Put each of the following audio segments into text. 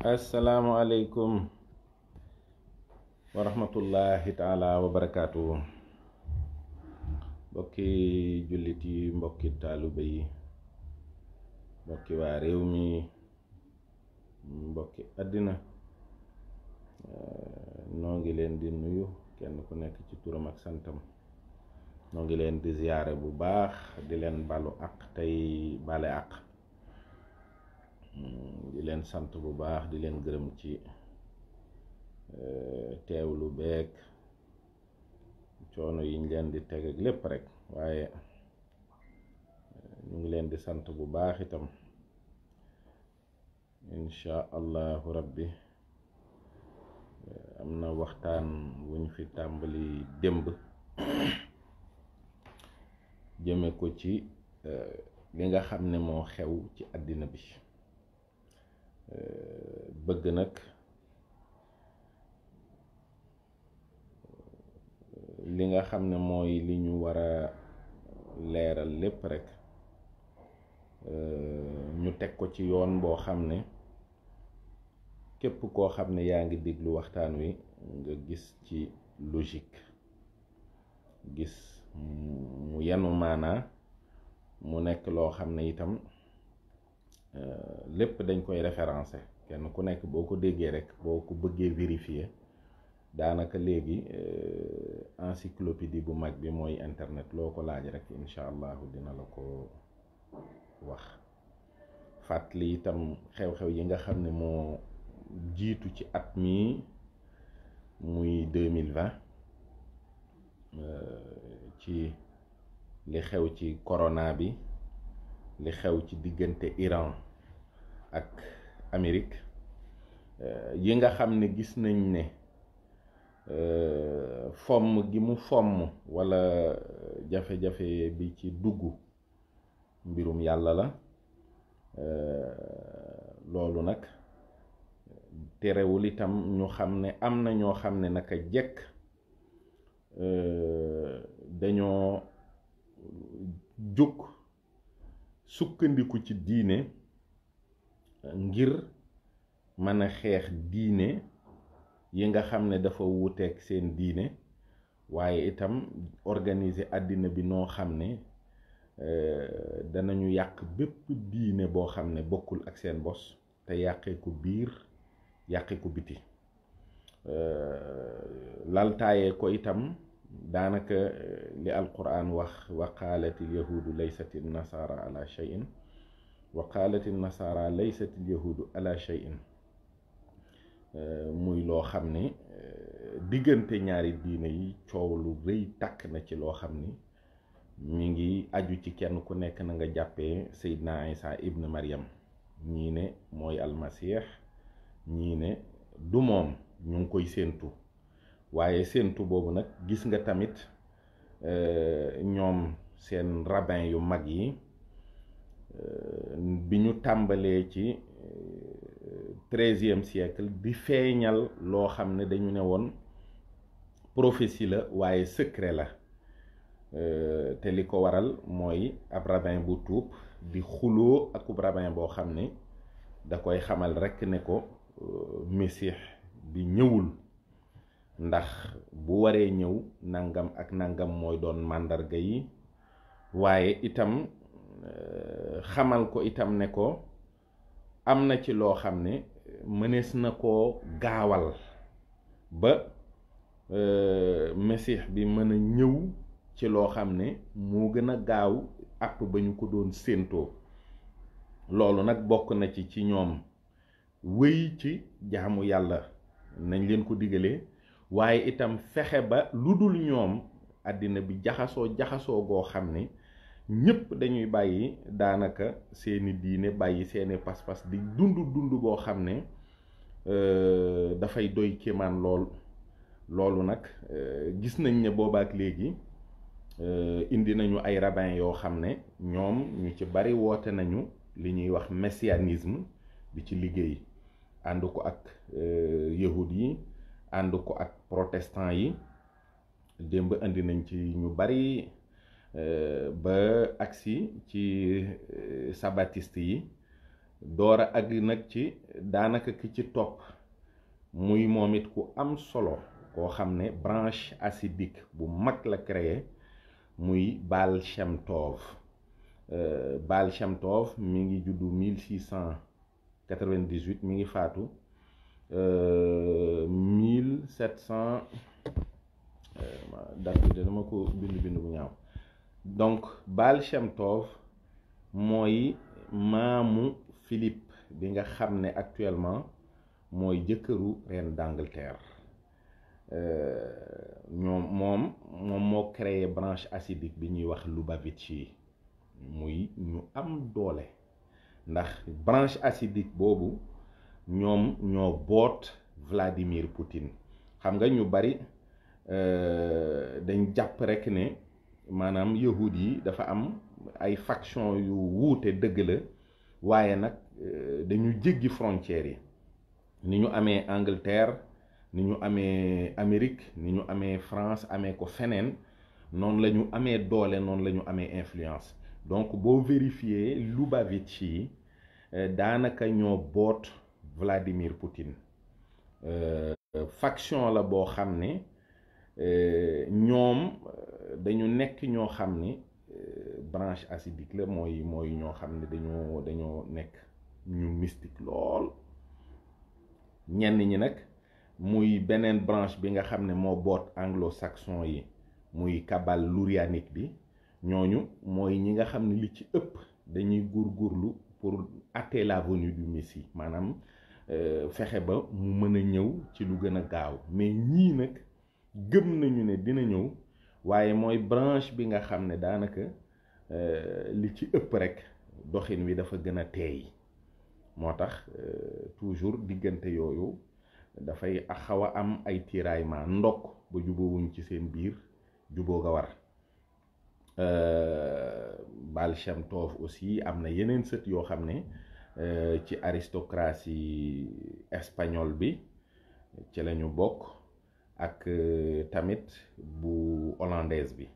asalaamualeykum wa rahmatullahi taala wa barakaatu. mbokki jullit yi, mbokki taalibe yi, mbokki waa réew mi, mbokki àddina, noo ngi leen di nuyu kenn ku nekk ci turam ak santam. noo ngi leen di ziyaare bu baax, di leen balu ak tey bale ak, di leen sant bu baax, di leen gërëm ci teewlu beeg coono yiñ leen di teg ak lépp rek, waaye ñu ngi leen di sant bu baax itam. insha allahu rabbi am na waxtaan wuñ fi tàmbali démb jëme ko ci li nga xam ne moo xew ci àddina bi. bëgg nag li nga xam ne mooy li ñu war a leeral lépp rek ñu teg ko ci yoon boo xam ne képp koo xam ne yaa ngi déglu waxtaan wi nga gis ci logique, gis mu yenu maanaa, mu nekk loo xam ne itam lépp dañ koy référencé. kenn ku nekk boo ko déggee rek, boo ko bëggee vérifier, daanaka léegi encyclopédie bu mag bi mooy internet. loo ko laaj rek incha allahu dina la ko wax. fàttali itam xew-xew yi nga xam ne moo jiitu ci at mi muy 2020, ci li xew ci corona bi, li xew ci diggante Iran ak Amérique, yi nga xam ne gis nañ ne fomm gi mu fomm walla jafe-jafe bi ci dugg mbirum yàlla la. loolu nag terewul itam ñu xam ne am na ñoo xam ne naka jekk dañoo jóg sukkandiku ci diine ngir mën a xeex diine yi nga xam ne dafa wuuteeg seen diine, waaye itam organiser àddina bi noo xam ne danañu yàq bépp diine boo xam ne bokkul ak seen bos, te yàqee ko biir yàqee ko biti. laltaayee ko itam daanaka li alquran wax, wa qaalatil yahuudu laysatil nasaara ala shay'in wa qaalatil nasaara laysatil yahuudu ala shay'in. muy loo xam ne diggante ñaari diine yi coow lu rëy tàkk na ci, loo xam ni mi ngi aju ci kenn ku nekk na nga jàppee Seydina Isa ibn Maryam. ñii ne mooy almasiix, ñii ne du moom, ñu ngi koy séentu. waaye séentu boobu nag gis nga tamit ñoom seen rabbin yu mag yi bi ñu tàmbalee ci 13e siècle di feeñal loo xam ne dañu ne woon prophétie la waaye secret la. te li ko waral mooy ab rabbin bu tuub di xuloo akub rabbin boo xam ne da koy xamal rekk ne ko mesix bi ñëwul, ndax bu waree ñëw nangam ak nangam mooy doon màndarga yi. waaye itam xamal ko itam ne ko am na ci loo xam ne mënees na koo gaawal ba mesix bi mën a ñëw ci loo xam ne moo gën a gaaw àpp ba ñu ko doon séentoo. loolu nag bokk na ci ñoom wéy ci jaamu yàlla nañ leen ko digalee, waaye itam fexe ba lu dul ñoom àddina bi jaxasoo goo xam ne ñépp dañuy bàyyi daanaka seeni diine, bàyyi seeni pas-pas, di dund boo xam ne dafay doy kéemaan lool. loolu nag gis nañ ne boobaak léegi indi nañu ay rabbin yoo xam ne ñoom ñu ci bari woote nañu li ñuy wax messianisme, bi ci liggéey ànd ko ak yahud yi, ànd ko ak protestant yi. démb indi nañ ci ñu bari ba agsi ci sabatiste yi door a àgg nag ci daanaka ki ci topp muy moom it ku am solo koo xam ne branche hassidique bu mag la créé muy Baal Shem Tov. Baal Shem Tov mi ngi juddu 1698 mi ngi faatu 1700 date bi dama ko bind bu ñaaw. Donc Baal Shem Tov mooy maamu Philippe bi nga xam ne actuellement mooy jëkkëru reine d'Angleterre. moom moo créé branche hassidique bi ñuy wax Lubavitch yi muy ñu am doole ndax branche hassidique boobu ñoom ñoo boot Vladimir Poutine. xam nga ñu bari dañ jàpp rekk ne maanaam yahud yi dafa am ay faction yu wuute dëgg la waaye nag dañu jéggi frontières yi ni ñu amee Angleterre, ni ñu amee Amérique, ni ñu amee France, amee ko feneen noonu la ñu amee doole, noonu la ñu amee influence. Donc boo vérifier Lubavitch yi daanaka ñoo boot Vladimir Poutine. Faction la boo xam ne ñoom dañu nekk ñoo xam ne branche hassidique la mooy ñoo xam ne dañoo nekk ñu mystique lool. ñenn ñi nag muy beneen branche bi nga xam ne moo boot anglo-saxon yi muy cabale lurianique bi ñooñu mooy ñi nga xam ne li ci ëpp dañuy góorgóorlu pour hâter la venue du Messie maanaam fexe ba mu mën a ñëw ci lu gën a gaaw. mais ñii nag gëm nañu ne dina ñëw waaye mooy branche bi nga xam ne daanaka li ci ëpp rek doxin wi dafa gën a teey. moo tax toujours diggante yooyu dafay xaw a am ay tiraillement ndokk ba jubóowuñ ci seen biir jubóo ga war. Baal Shem Tov aussi am na yeneen sët yoo xam ne ci aristocratie espagnole bi ci lañu bokk ak tamit bu hollandaise bi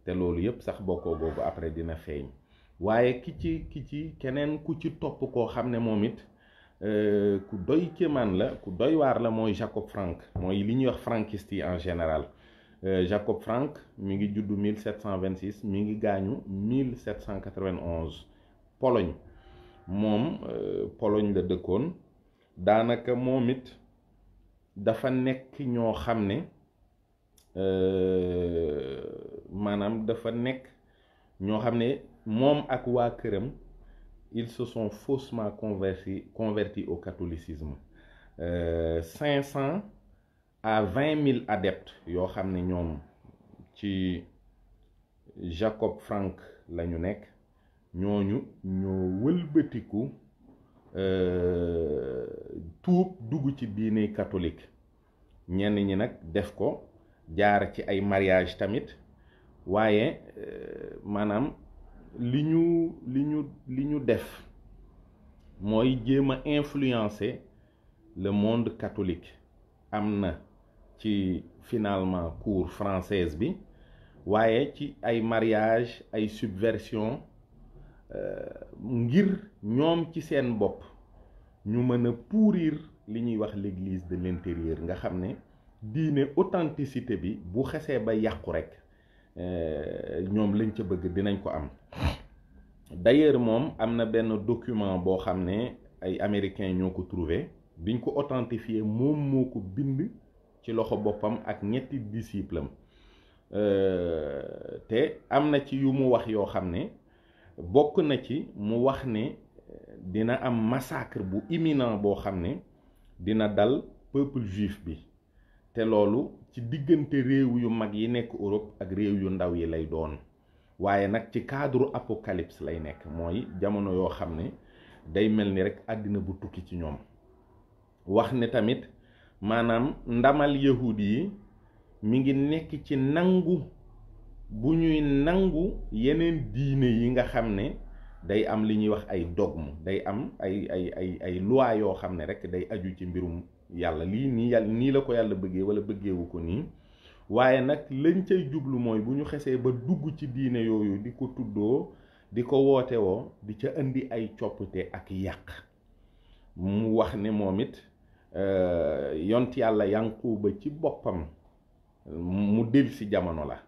te loolu yëpp sax bokkoo boobu après dina feeñ. waaye ki ci keneen ku ci topp koo xam ne moom it ku doy kéemaan la ku doy waar la mooy Jacob Frank mooy li ñuy wax franquiste yi en général. Jacob Frank mi ngi juddu 1726 mi ngi gaañu 1791 Pologne moom Pologne la dëkkoon daanaka moom it dafa nekk ñoo xam ne maanaam dafa nekk ñoo xam ne moom ak waa këram ils se sont faussement convertis au catholicisme. 500 à 20 000 adeptes yoo xam ne ñoom ci Jacob Frank la ñu nekk ñooñu ñoo wëlbatiku tuub dugg ci diine catholique. ñenn ñi nag def ko jaar ci ay mariage tamit waaye maanaam li ñu def mooy jéem a influencer le monde catholique. am na ci finalement cour française bi waaye ci ay mariage ay subversion ngir ñoom ci seen bopp ñu mën a pourrir li ñuy wax l'église de l'intérieur nga xam ne diine authenticité bi bu xesee ba yàqu rek ñoom lañ ca bëgg dinañ ko am. D'ailleurs moom am na benn document boo xam ne ay américains ñoo ko trouvé biñ ko authentifié moom moo ko bind ci loxo boppam ak ñetti disciple am te am na ci yu mu wax yoo xam ne bokk na ci mu wax ne dina am massacre bu imminent boo xam ne dina dal peuple juif bi te loolu ci diggante réew yu mag yi nekk Europe ak réew yu ndaw yi lay doon waaye nag ci cadre apocalypse lay nekk mooy jamono yoo xam ne day mel ni rek àddina bu tukki ci ñoom. wax ne tamit maanaam ndamal yahudi yi mi ngi nekk ci nangu bu ñuy nangu yeneen diine yi nga xam ne day am li ñuy wax ay dogme day am ay loi yoo xam ne rek day aju ci mbirum yàlla lii nii la ko yàlla bëggee wala bëggeewu ko nii waaye nag lañ cay jublu mooy bu ñu xesee ba dugg ci diine yooyu di ko tuddoo di ko woote woo di ca indi ay coppite ak yàq. mu wax ne moom it yont yàlla Yanquba ci boppam mu del si jamono la.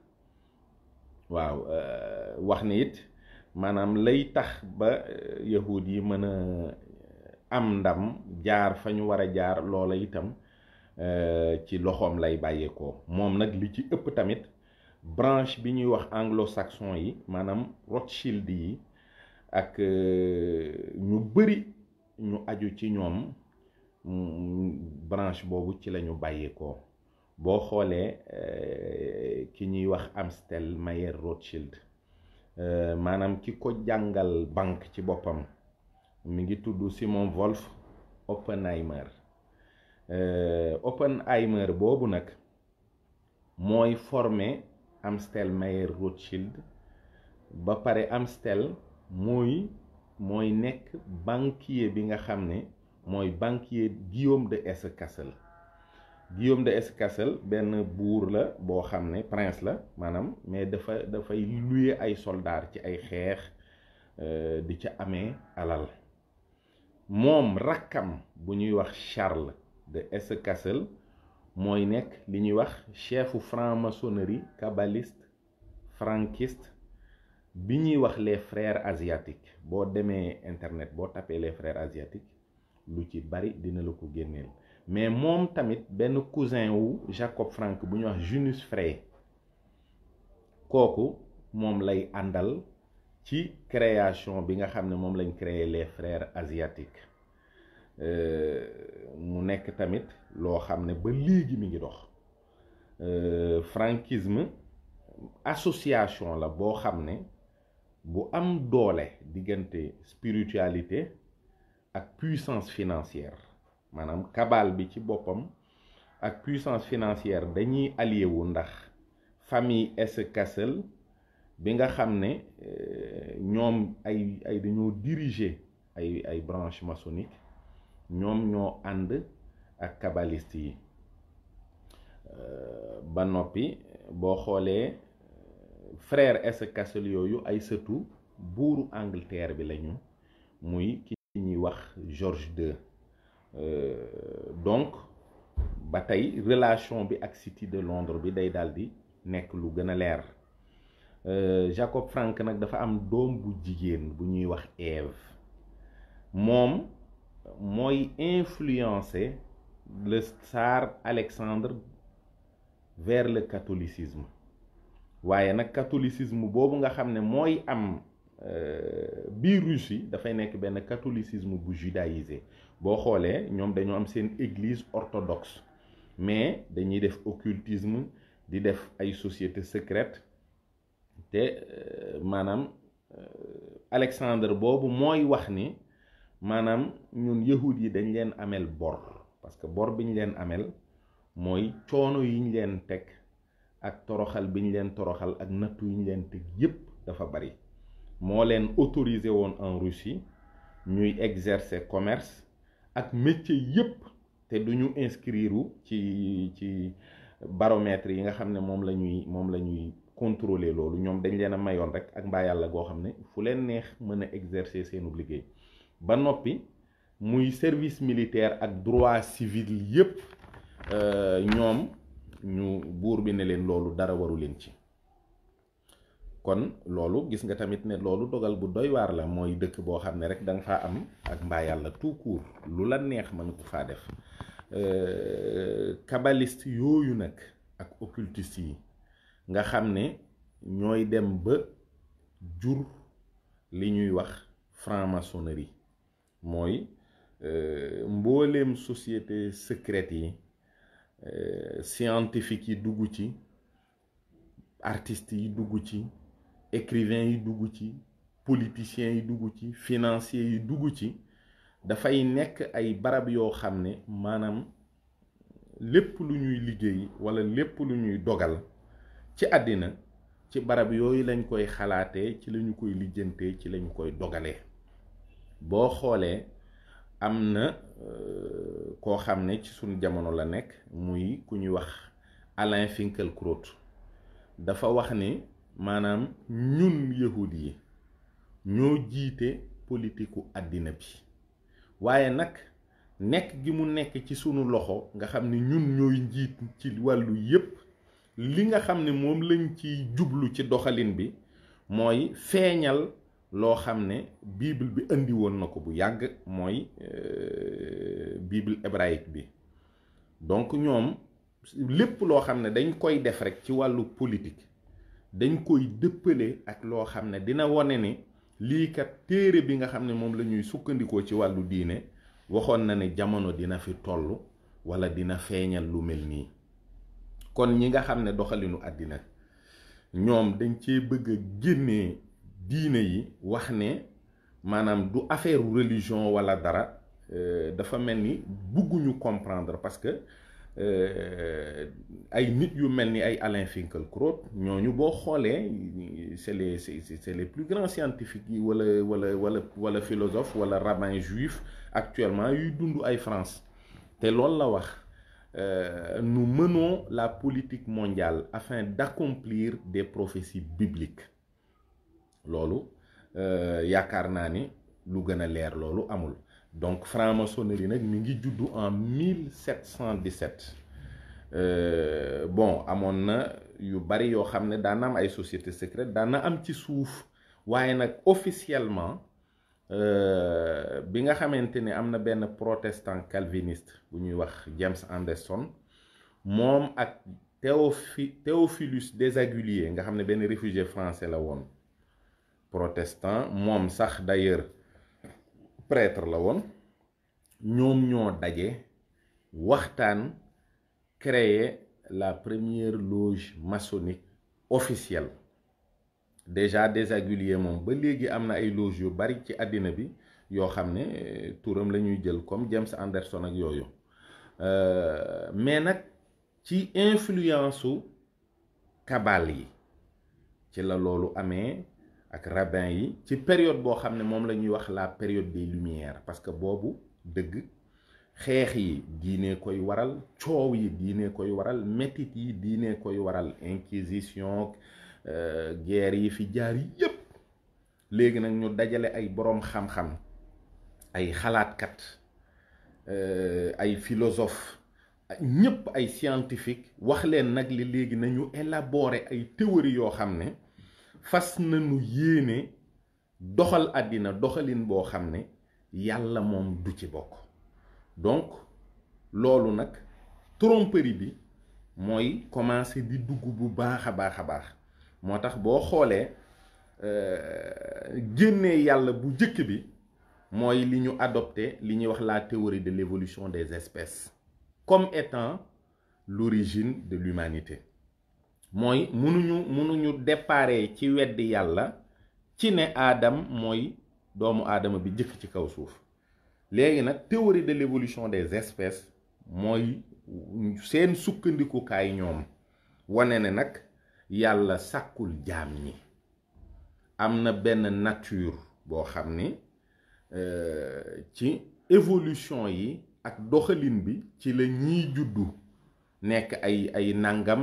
waaw wax ne it maanaam lay tax ba yahud yi mën a am ndam jaar fa ñu war a jaar loola itam ci loxoom lay bàyyeekoo. moom nag li ci ëpp tamit branche bi ñuy wax anglo-saxon yi maanaam Rothschild yi ak ñu bari ñu aju ci ñoom branche boobu ci lañu bàyyeekoo. boo xoolee ki ñuy wax Amstel Mayer Rothschild maanaam ki ko jàngal banque ci boppam mi ngi tudd Simon Wolf Oppenheimer. Oppenheimer boobu nag mooy formé Amstel Mayer Rothschild ba pare Amstel mooy nekk banquier bi nga xam ne mooy banquier Guillaume de Hesse-Kassel. Guillaume de Hesse-Kassel benn buur la boo xam ne prince la maanaam mais dafay luye ay soldats ci ay xeex di ca amee alal. moom rakkam bu ñuy wax Charles de Hesse-Kassel mooy nekk li ñuy wax chefu franc-maçonnerie kabbaliste franquiste bi ñuy wax les frères asiatiques. boo demee internet boo tapé les frères asiatiques lu ci bari dina la ko génneel. mais moom tamit benn cousin wu Jacob Frank bu ñuy wax Junius Frey kooku moom lay àndal ci création bi nga xam ne moom lañ créé les frères asiatiques. mu nekk tamit loo xam ne ba léegi mi ngi dox. franquisme association la boo xam ne bu am doole diggante spiritualité ak puissance financière. maanaam cabale bi ci boppam ak puissance financière dañuy allié wu ndax famille Hesse-Kassel bi nga xam ne ñoom ay dañoo diriger ay branche maçonnique ñoom ñoo ànd ak kabbaliste yi. ba noppi boo xoolee frère Hesse-Kassel yooyu ay sëtu buuru Angleterre bi lañu muy ki ñuy wax George II. donc ba tey relation bi ak City de Londres bi day daldi nekk lu gën a leer. Jacob Frank nag dafa am doom bu jigéen bu ñuy wax Ève. moom mooy influencer le tsar Alexandre vers le catholicisme. waaye nag catholicisme boobu nga xam ne mooy am biir Russie dafay nekk benn catholicisme bu judaïsé. boo xoolee ñoom dañoo am seen église orthodoxe mais dañuy def occultisme di def ay société secrète te maanaam Alexandre boobu mooy wax ni maanaam ñun yahud yi dañ leen amel bor parce que bor bi ñu leen amel mooy coono yi ñu leen teg ak toroxal bi ñu leen toroxal ak nattu yi ñu leen teg yépp dafa bari. moo leen autorisé woon en Russie ñuy exercer commerce ak métier yépp te duñu inscrire ci baromètre yi nga xam ne moom la ñuy contrôler loolu. ñoom dañ leen a mayoon rek ak mbaa yàlla goo xam ne fu leen neex mën a exercer seenu liggéey. ba noppi muy service militaire ak droit civil yépp ñoom ñu buur bi ne leen loolu dara waru leen ci. kon loolu gis nga tamit ne loolu dogal bu doy waar la. mooy dëkk boo xam ne rek da nga faa am ak mbaa yàlla tout court lu la neex mën ko faa def. kabbaliste yooyu nag ak occultiste yi nga xam ne ñooy dem ba jur li ñuy wax franc-maçonnerie mooy mbooleem société secrète yi scientifique yi dugg ci, artistes yi dugg ci, écrivains yi dugg ci, politiciens yi dugg ci, financiers yi dugg ci, dafay nekk ay barab yoo xam ne maanaam lépp lu ñuy liggéey walla lépp lu ñuy dogal ci àddina ci barab yooyu lañ koy xalaatee, ci lañu koy lijjantee, ci lañu koy dogalee. boo xoolee am na koo xam ne ci suñu jamono la nekk muy ku ñuy wax Alain Finkielkraut dafa wax ni maanaam ñun yahud yi ñoo jiite politiku àddina bi waaye nag nekk gi mu nekk ci sunu loxo nga xam ne ñun ñooy njiit ci wàllu yépp li nga xam ne moom lañ ci jublu ci doxalin bi mooy feeñal loo xam ne bible bi indi woon na ko bu yàgg mooy bible hébraïque bi donc ñoom lépp loo xam ne dañ koy def rek ci wàllu politique dañ koy dëppale ak loo xam ne dina wone ni lii kat téere bi nga xam ne moom la ñuy sukkandikoo ci wàllu diine waxoon na ne jamono dina fi toll wala dina feeñal lu mel nii kon ñi nga xam ne doxalinu àddina ñoom dañ cee bëgg a génnee diine yi wax ne maanaam du affaire religion wala dara dafa mel ni bëgguñu comprendre parce que ay nit yu mel ni ay Alain Finkielkraut ñooñu boo xoolee c'est les plus grands scientifiques yi wala philosophes wala rabbins juifs actuellement yuy dund ay France te loolu la wax nous menons la politique mondiale afin d'accomplir des prophéties bibliques loolu yaakaar naa ni lu gën a leer loolu amul donc franc-maçonnerie nag mi ngi juddu en 1717 bon amoon na yu bari yoo xam ne daan na am ay société secrète daan na am ci suuf waaye nag officiellement bi nga xamante ne am na benn protestant calviniste bu ñuy wax James Anderson moom ak Théophilus Desaguliers nga xam ne benn réfugié français la woon protestant moom sax d'ailleurs prêtre la woon ñoom ñoo daje waxtaan créer la première loge maçonnique officielle déjà Desaguliers moom ba léegi am na ay loge yu bari ci àddina bi yoo xam ne turam la ñuy jël comme James Anderson ak yooyu mais nag ci influence su kabal yi ci la loolu amee ak rabbin yi ci période boo xam ne moom la ñuy wax la période des Lumières parce que boobu dëgg xeex yi diine koy waral coow yi diine koy waral métit yi diine koy waral inquisition guerre yi fi jaar yépp léegi nag ñu dajale ay boroom xam-xam ay xalaatkat ay philosophe ñépp ay scientifique wax leen nag li léegi nañu élaborer ay théories yoo xam ne fas nañu yéene doxal àddina doxalin boo xam ne yàlla moom du ci bokk donc loolu nag tromperie bi mooy commencer di dugg bu baax a baax a baax moo tax boo xoolee génnee yàlla bu njëkk bi mooy li ñu adopté li ñuy wax la théorie de l'évolution des espèces comme étant l'origine de l'humanité mooy mënuñu déparé ci weddi yàlla ci ne aadam mooy doomu aadama bi njëkk ci kaw suuf léegi nag théorie de l'évolution des espèces mooy seen sukkandikukaay ñoom wane ne nag yàlla sàkkul jaam ñi am na benn nature boo xam ni ci évolution yi ak doxalin bi ci la ñiy juddu nekk ay nangam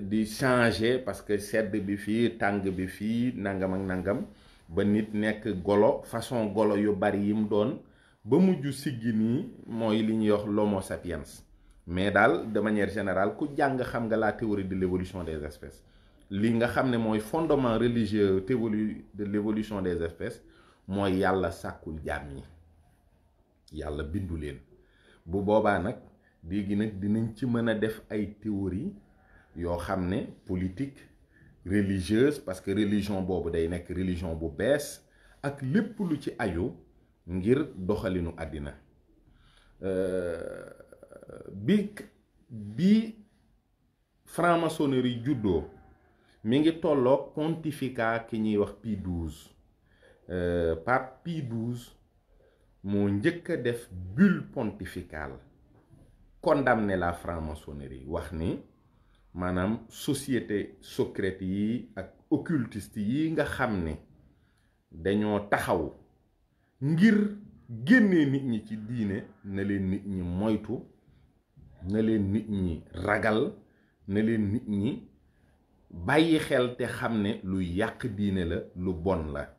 di changer parce que sedd bi fii tàng bi fii nangam ak nangam ba nit nekk golo façon golo yu bari yim doon ba mujj siggi nii mooy li ñuy wax l'homo sapiens mais daal de manière générale ku jàng xam nga la théorie de l'évolution des espèces li nga xam ne mooy fondement religieux théorie de l'évolution des espèces mooy yàlla sàkkul jaam ñi yàlla bindu leen bu boobaa nag léegi nag dinañ ci mën a def ay théorie yoo xam ne politique religieuse parce que religion boobu day nekk religion bu bees ak lépp lu ci aju ngir doxalinu àddina bi franc-maçonnerie juddoo mi ngi tolloog pontificat ki ñuy wax Pie XII pape Pie XII moo njëkk a def bulle pontificale condamner la franc-maçonnerie wax ni maanaam société secrète yi ak occultiste yi nga xam ne dañoo taxaw ngir génnee nit ñi ci diine na leen nit ñi moytu na leen nit ñi ragal na leen nit ñi bàyyi xel te xam ne lu yàq diine la lu bon la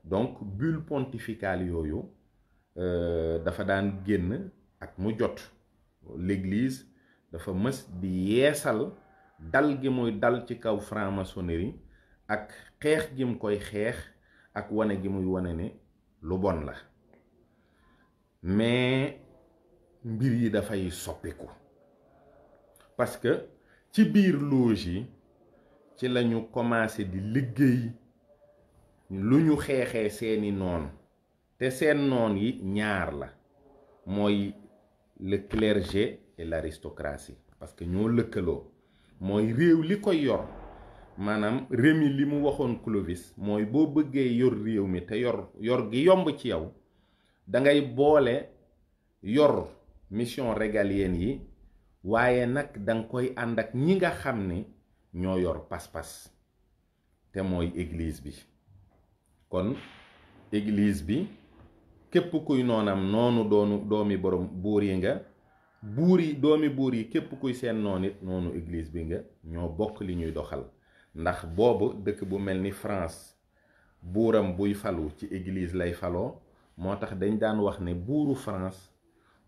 donc bulle pontificale yooyu dafa daan génn at mu jot. L'église dafa mës di yeesal dal gi muy dal ci kaw franc-maçonnerie ak xeex gi mu koy xeex ak wane gi muy wane ne lu bon la. mais mbir yi dafay soppiku parce que ci biir loge yi ci lañu commencé di liggéey lu ñu xeexee seeni noon te seen noon yi ñaar la, mooy le clergé et l'aristocratie, parce que ñoo lëkkaloo. mooy réew li koy yor, maanaam Rémi li mu waxoon Clovis mooy boo bëggee yor réew mi te yor gi yomb ci yow, da ngay boole yor mission régalienne yi waaye nag danga koy ànd ak ñi nga xam ne ñoo yor pas-pas te mooy église bi. kon église bi képp kuy noonam noonu doomi borom buur yi nga, buur yi doomi buur yi képp kuy seen noon it noonu église bi nga, ñoo bokk li ñuy doxal. ndax boobu dëkk bu mel ni France buuram buy falu ci église lay faloo, moo tax dañ daan wax ne buuru France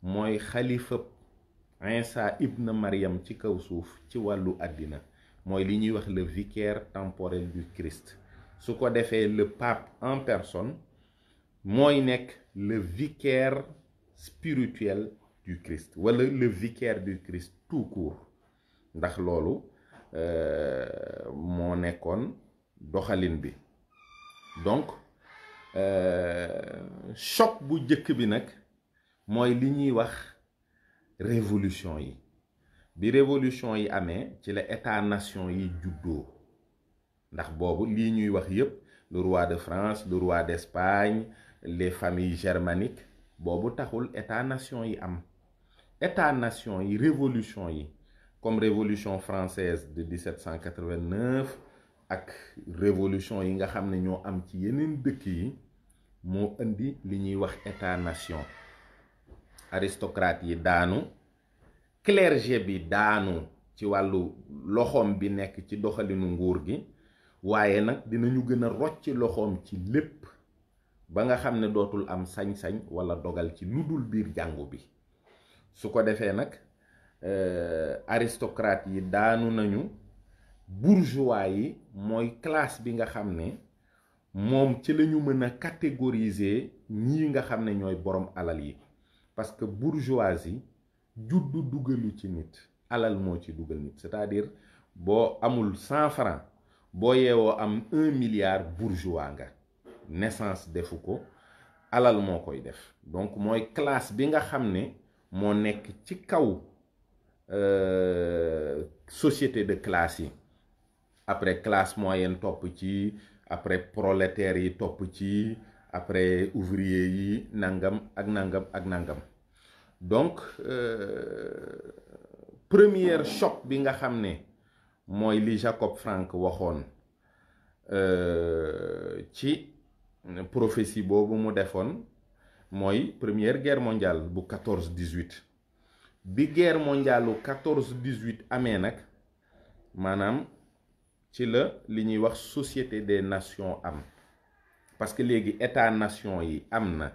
mooy xalifa Isa ibn Maryam ci kaw suuf ci wàllu àddina, mooy li ñuy wax le vicaire temporel du Christ. su ko defee le pape en personne mooy nekk le vicaire spirituel du Christ, wala le vicaire du Christ tout court. ndax loolu moo nekkoon doxalin bi. donc choc bu jëkk bi nag mooy li ñuy wax révolution yi. bi révolution yi amee ci la état nation yi juddoo, ndax boobu lii ñuy wax yépp, le roi de France, le roi d'Espagne, les familles germaniques, boobu taxul état nation yi am. état nation yi, révolution yi, comme révolution française de 1789 ak révolution yi nga xam ne ñoo am ci yeneen dëkk yi, moo indi li ñuy wax état nation. aristocrate yi daanu, clergé bi daanu ci wàllu loxoom bi nekk ci doxalinu nguur gi, waaye nag dinañu gën a rocci loxoom ci lépp ba nga xam ne dootul am sañ-sañ wala dogal ci lu dul biir jàngu bi. su ko defee nag aristocrate yi daanu nañu, bourgeois yi mooy classe bi nga xam ne moom ci lañu mën a catégoriser ñii nga xam ne ñooy borom alal yi, parce que bourgeoisie juddu dugalu ci nit, alal moo ci dugal nit. c'est-à-dire boo amul 100 francs boo yeewoo am 1 milliard bourgeois nga, naissance defu ko, alal moo koy def. donc mooy classe bi nga xam ne moo nekk ci kaw société de classe yi. après classe moyenne topp ci, après prolétaires yi topp ci, après ouvrier yi, nangam ak nangam ak nangam. donc première choc bi nga xam ne mooy li Jacob Frank waxoon ci prophétie boobu mu defoon, mooy première guerre mondiale bu 14-18. bi guerre mondiale bu 14-18 amee nag, maanaam ci la li ñuy wax société des nations am, parce que léegi état nation yi am na.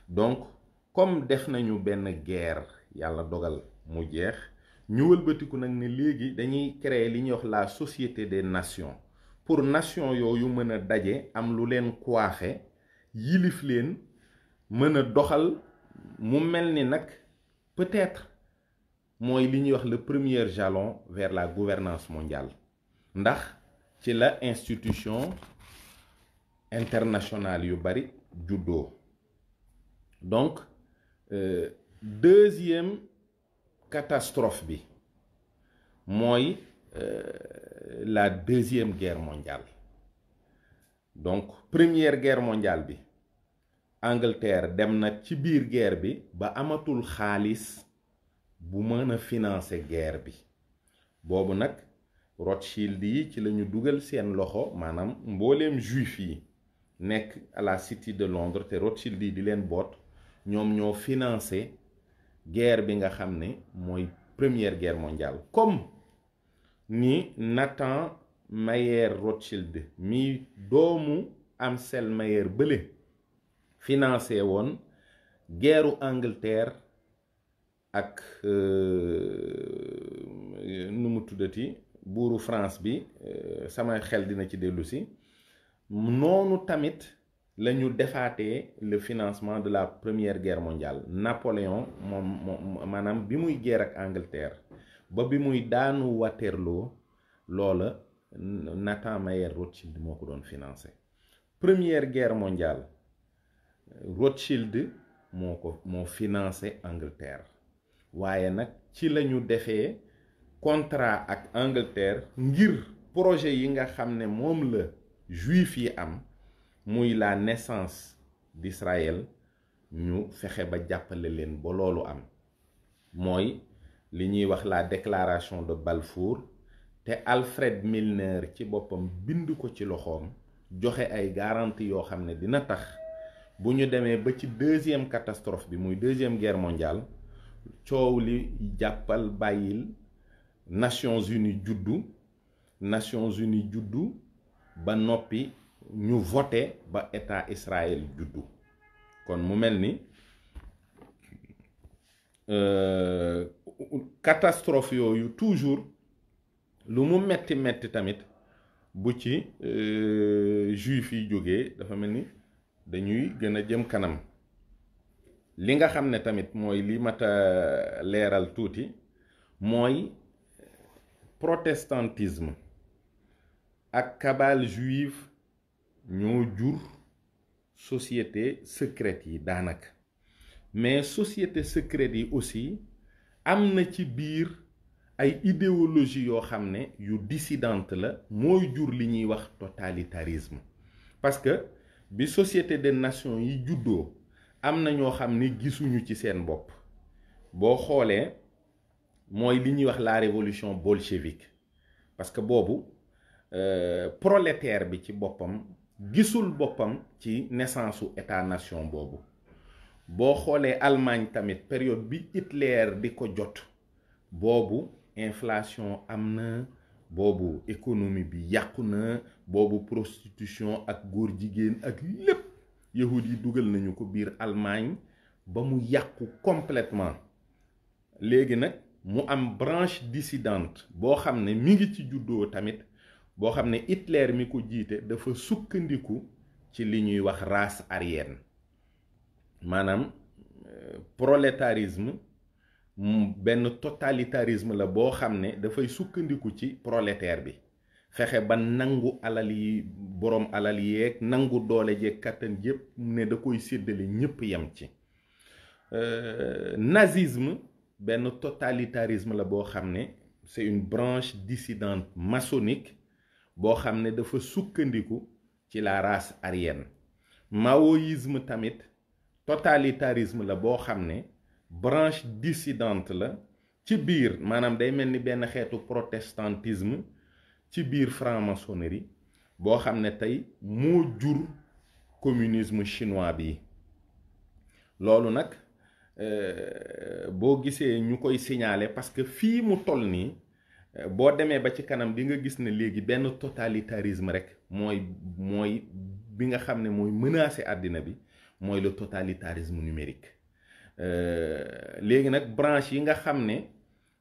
donc comme def nañu benn guerre, yàlla dogal mu jeex, ñu wëlbatiku nag ne léegi dañuy créer li ñuy wax la société des nations, pour nation yooyu mën a daje, am lu leen coiffé, yilif leen, mën a doxal mu mel ni nag peut-être mooy li ñuy wax le premier jalon vers la gouvernance mondiale. ndax ci la institution internationale yu bari juddoo. donc deuxième catastrophe bi mooy la deuxième guerre mondiale. donc première guerre mondiale bi, Angleterre dem na ci biir guerre bi ba amatul xaalis bu mën a financer guerre bi. boobu nag Rothschild yi ci lañu dugal seen loxo, maanaam mbooleem juif yi nekk à la City de Londres te Rothschild yi di leen boot, ñoom ñoo financer guerre bi nga xam ne mooy première guerre mondiale. comme ni Nathan Mayer Rothschild mi doomu Amselmayer bële financé woon guerru Angleterre ak nu mu tuddati buuru France bi sama xel dina ci dellu si noonu tamit la ñu defaatee le financement de la première guerre mondiale. Napoléon moom maanaam bi muy guerre ak Angleterre ba bi muy daanu Waterloo loola Nathan Mayer Rothschild moo ko doon financé. Première guerre mondiale Rothschild moo financé Angleterre waaye nag ci la ñu defee contrat ak Angleterre ngir projet yi nga xam ne moom la juif yi am muy la naissance d'Israël ñu fexe ba jàppale leen ba loolu am mooy li ñuy wax la déclaration de Balfour te Alfred Milner ci boppam bind ko ci loxoom joxe ay garantie yoo xam ne dina tax bu ñu demee ba ci deuxième catastrophe bi muy deuxième guerre mondiale coow li jàppal bàyyil Nations Unies juddu ba noppi ñu voté ba état Israël juddu kon mu mel ni catastrophe yooyu toujours lu mu metti tamit bu ci juif yi jógee dafa mel ni dañuy gën a jëm kanam. li nga xam ne tamit mooy li mat a leeral tuuti mooy protestantisme ak cabale juive ñoo jur société secrète yi daanaka mais société secrète yi aussi am na ci biir ay idéologie yoo xam ne yu dissidente la mooy jur li ñuy wax totalitarisme parce que bi société des nations yi juddoo am na ñoo xam ne gisuñu ci seen bopp boo xoolee mooy li ñuy wax la révolution bolchevique parce que boobu prolétaire bi ci boppam gisul boppam ci naissance u état nation boobu boo xoolee Allemagne tamit période bi Hitler di ko jot boobu inflation am na boobu économie bi yàqu na boobu prostitution ak góor jigéen ak lépp yahud yi dugal nañu ko biir Allemagne ba mu yàqu complètement léegi nag mu am branche dissidente boo xam ne mi ngi ci juddoo tamit boo xam ne Hitler mi ko jiite dafa sukkandiku ci li ñuy wax race aryenne maanaam prolétarisme benn totalitarisme la boo xam ne dafay sukkandiku ci prolétaire bi fexe ba nangu alal yi boroom alal yeeg nangu doole jeeg kattan yépp ne da koy séddale ñépp yem ci nazisme benn totalitarisme la boo xam ne c'est une branche dissidente maçonnique boo xam ne dafa sukkandiku ci la race aryenne maoïsme tamit totalitarisme la boo xam ne branche dissidente la ci biir maanaam day mel ni benn xeetu protestantisme ci biir franc-maçonnerie boo xam ne tey moo jur communisme chinois bi loolu nag boo gisee ñu koy signaler parce que fii mu toll nii boo demee ba ci kanam di nga gis ne léegi benn totalitarisme rek mooy bi nga xam ne mooy menacer àddina bi mooy le totalitarisme numérique léegi nag branche yi nga xam ne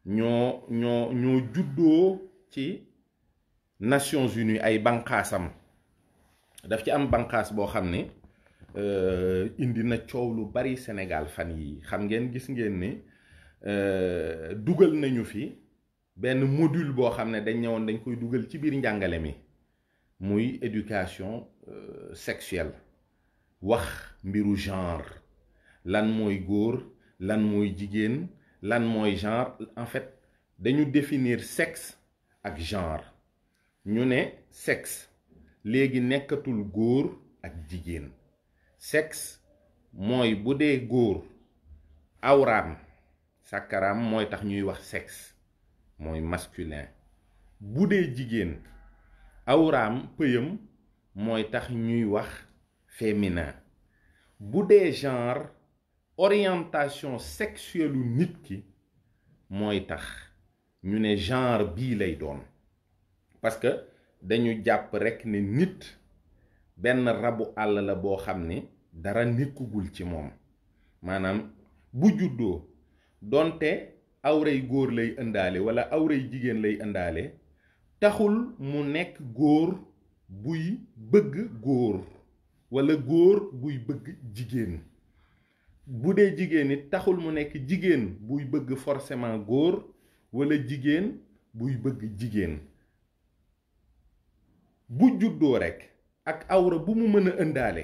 ñoo juddoo ci Nations Unies ay banqaasam daf ci am banqaas boo xam ne indi na coow lu bari Sénégal fan yi xam ngeen gis ngeen ne dugal nañu fi benn module boo xam ne dañ ñëwoon dañ koy dugal ci biir njàngale mi muy éducation sexuelle wax mbiru genre lan mooy góor lan mooy jigéen lan mooy genre en fait dañu définir sexe ak genre ñu ne sexe léegi nekkatul góor ak jigéen sexe mooy bu dee góor awraam sàkkaraam mooy tax ñuy wax sexe mooy masculin bu dee jigéen awraam pëyam mooy tax ñuy wax féminin bu dee genre orientation sexuelle nit ki mooy tax ñu ne genre bii lay doon parce que dañu jàpp rekk ne nit benn rabu àll la boo xam ne dara nekkugul ci moom maanaam bu juddoo donte awray góor lay ëndaale wala awray jigéen lay ëndaale taxul mu nekk góor buy bëgg góor wala góor buy bëgg jigéen bu dee jigéen it taxul mu nekk jigéen buy bëgg forcément góor wala jigéen buy bëgg jigéen bu juddoo rekk ak awra bu mu mën a ëndaale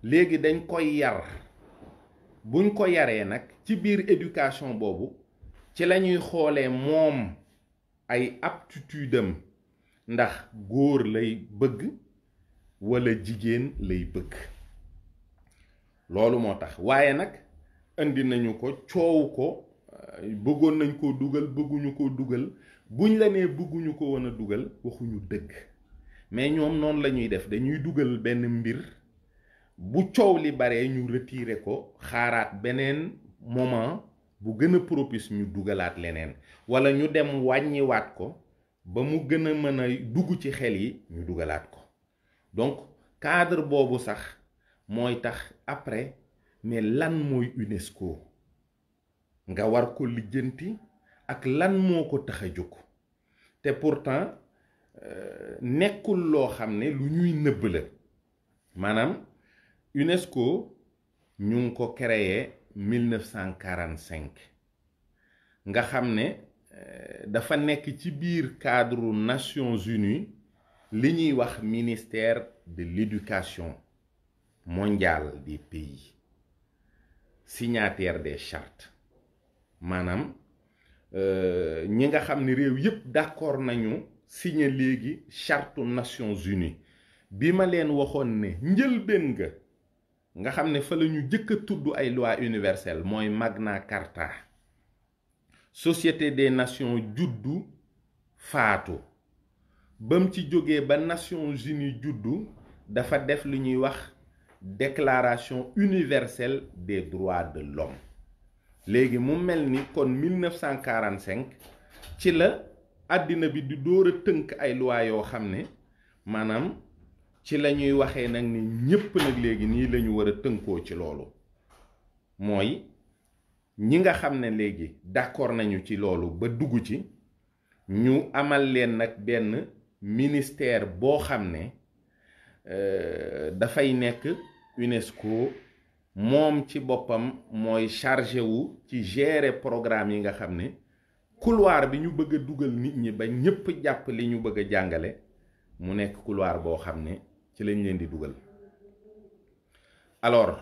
léegi dañ koy yar buñ ko yaree nag ci biir éducation boobu ci lañuy xoolee moom ay aptitude am ndax góor lay bëgg wala jigéen lay bëgg loolu moo tax waaye nag indi nañu ko coow ko bëggoon nañ koo dugal bëgguñu koo dugal buñ la nee bëgguñu ko woon a dugal waxuñu dëgg mais ñoom noonu la ñuy def dañuy dugal benn mbir bu coow li bare ñu retirer ko xaaraat beneen moment bu gën a propice ñu dugalaat leneen wala ñu dem wàññiwaat ko ba mu gën a mën a dugg ci xel yi ñu dugalaat ko donc cadre boobu sax mooy tax après mais lan mooy UNESCO nga war ko lijjanti ak lan moo ko tax a jóg te pourtant nekkul loo xam ne lu ñuy nëbb la maanaam UNESCO ñu ngi ko créé 1945 nga xam ne dafa nekk ci biir cadre Nations Unies li ñuy wax ministère de l'éducation mondiale des pays signataires des chartes maanaam ñi nga xam ne réew yépp d'accord nañu signé léegi charte Nations Unies bi ma leen waxoon ne njëlbéen nga xam ne fa la ñu jëkk a tudd ay loi universelle mooy Magna Carta Société des Nations juddu faatu bam ci jógee ba Nations Unies juddu dafa def lu ñuy wax Déclaration universelle des droits de l'homme léegi mu mel ni kon 1945 ci la àddina bi di door a tënk ay loi yoo xam ne maanaam ci la ñuy waxee nag ni ñépp nag léegi nii la ñu war a tënkoo ci loolu mooy ñi nga xam ne léegi d'accord nañu ci loolu ba dugg ci ñu amal leen nag benn ministère boo xam ne dafay nekk UNESCO moom ci boppam mooy chargé wu ci gérer programme yi nga xam ne couloir bi ñu bëgg a dugal nit ñi ba ñépp jàpp li ñu bëgg a jàngale mu nekk couloir boo xam ne ci lañ leen di dugal alors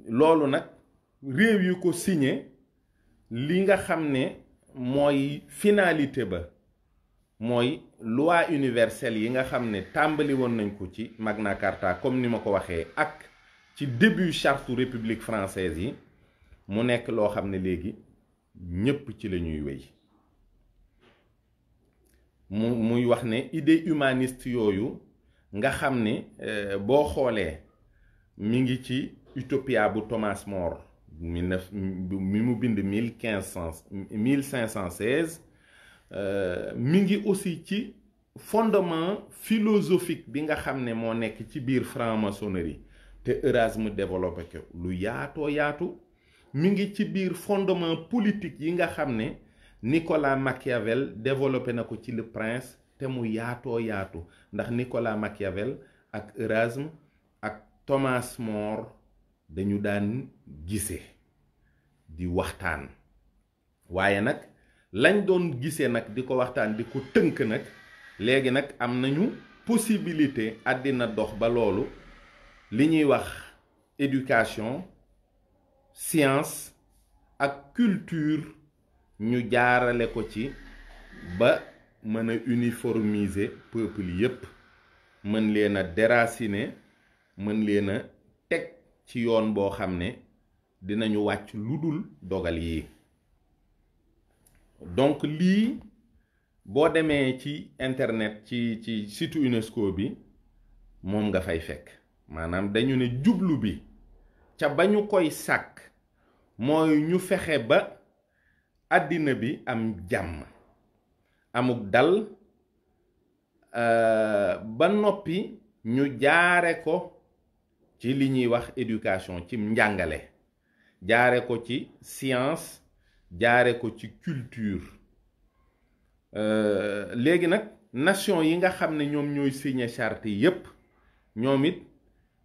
loolu nag réew yu ko signé li nga xam ne mooy finalité ba mooy loi universelle yi nga xam ne tàmbali woon nañ ko ci Magna Carta comme ni ma ko waxee ak ci début charte république française yi mu nekk loo xam ne léegi ñépp ci la ñuy wéy muy wax ne idée humaniste yooyu nga xam ne boo xoolee mi ngi ci Utopia bu Thomas More mi mu bind 1516 mi ngi aussi ci fondement philosophique bi nga xam ne moo nekk ci biir franc-maçonnerie te Erasme développé ko lu yaatoo yaatu mi ngi ci biir fondement politique yi nga xam ne Nicolas Machiavel développé na ko ci Le Prince te mu yaatoo yaatu ndax Nicolas Machiavel ak Erasme ak Thomas More dañu daan gisee di waxtaan waaye nag lañ doon gisee nag di ko waxtaan di ko tënk nag léegi nag am nañu possibilité àddina dox ba loolu li ñuy wax éducation science ak culture ñu jaarale ko ci ba mën a uniformiser peuple yépp mën leen a déraciner mën leen a teg ci yoon boo xam ne dinañu wàcc lu dul dogal yi donc lii boo demee ci internet ci site UNESCO bi moom nga fay fekk maanaam dañu ne jublu bi ca ba ñu koy sàkk mooy ñu fexe ba àddina bi am jàmm amuk dal ba noppi ñu jaare ko ci li ñuy wax éducation ci njàngale, jaare ko ci science, jaare ko ci culture. léegi nag nation yi nga xam ne ñoom ñooy signé charte yi yépp ñoom it